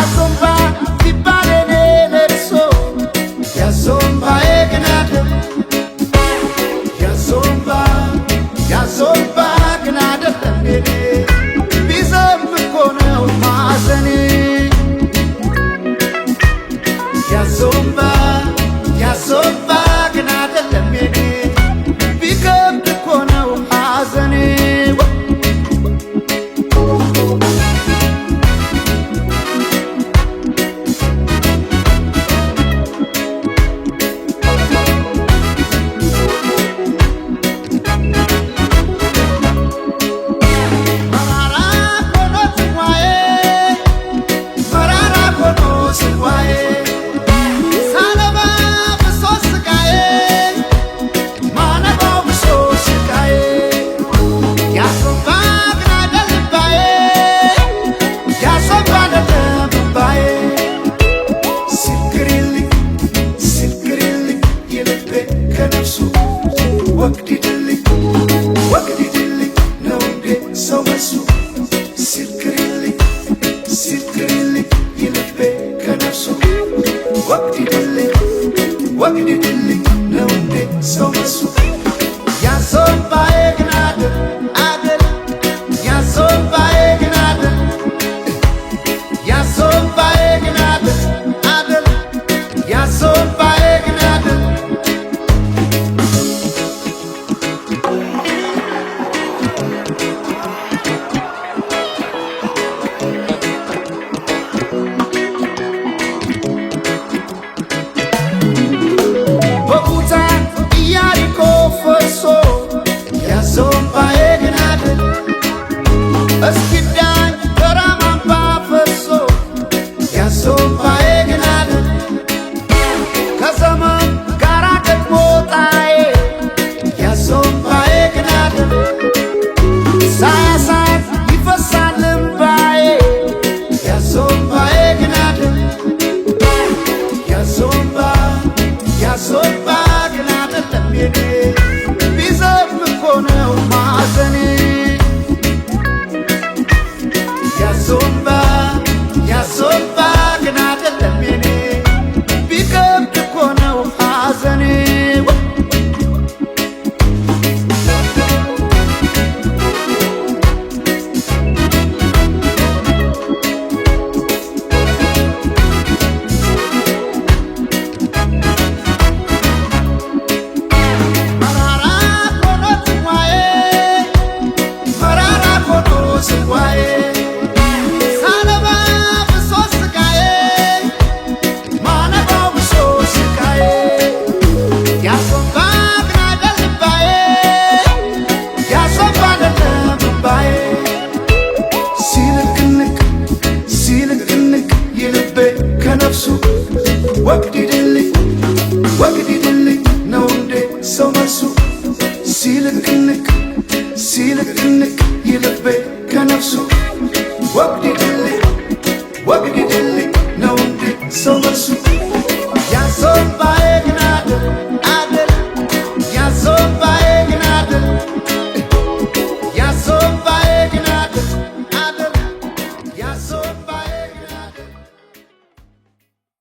ያዞምባ ቢባል የኔ ለቅሶ ያዞምባዬ ግን አይደል ያዞምባ ያዞምባ ግን አይደለም የኔ ቢዘም እኮ ነው ማዘኔ ያዞምባ ያዞምባ ግን አይደለም የኔ ቢከብድ እኮ ነው ሐዘኔ። መራራ ሆኖ ጽዋዬ መራራ ሆኖ ጽዋዬ ሳነባ ብሶ ስቃዬ ማነባው ብሶ ስቃዬ ያዞምባ ግን አይደል እምባዬ ያዞምባ አይደለም እምባዬ ስክሪልኝ ስክሪልኝ የልቤ ከነፍሱ ወግዲድልኝ ወግዲድልኝ ነው እንዴ ሰው መልሱ ስክሪልኝ ስክሪልኝ የልቤ ከነፍሱ ወግዲድልኝ ወግዲድልኝ ነው እንዴ ሰው መልሱ ያዞምባዬ ግን አይደል አይደል ያዞምባዬ ግን አይደል ያዞምባዬ ግን አይደል አይደል ያዞምባዬ ግን አይደል። በኩታ ኢያሪኮ ፈርሶ ያዞምባዬ ግን አይደል እስኪዳኝ ከራማምባ ፈሶ ያዞምባዬ ግን አይደል ከዘመን ጋራ ገጥሞ ጣዬ ያዞምባዬ ግን አይደል ሳያሳት ይፈሳል እምባዬ ያዞምባዬ ግን አይደል ያዞምባ ያዞምባ ግን አይደለም የኔ ቢዘም እኮ ነው ማዘኔ ያዞምባ ያዞምባ ግን አይደለም የኔ ቢከብድ እኮ ነው ሐዘኔ። መራራ ሆኖ ጽዋዬ መራራ ሆኖ ጽዋዬ ሳነባ ብሶ ስቃዬ ማነባው ብሶ ስቃዬ ያዞምባ ግን አይደል እምባዬ ያዞምባ አይደለም እምባዬ ሲልቅንቅ ሲልቅንቅ የልቤ ከነፍሱ ወግዲድልኝ ወግዲድልኝ ነው እንዴ ሰው መልሱ ሲልቅንቅ ሲልቅንቅ የልቤ ከነፍሱ ወግዲድልኝ ወግዲድልኝ ነው እንዴ ሰው መልሱ።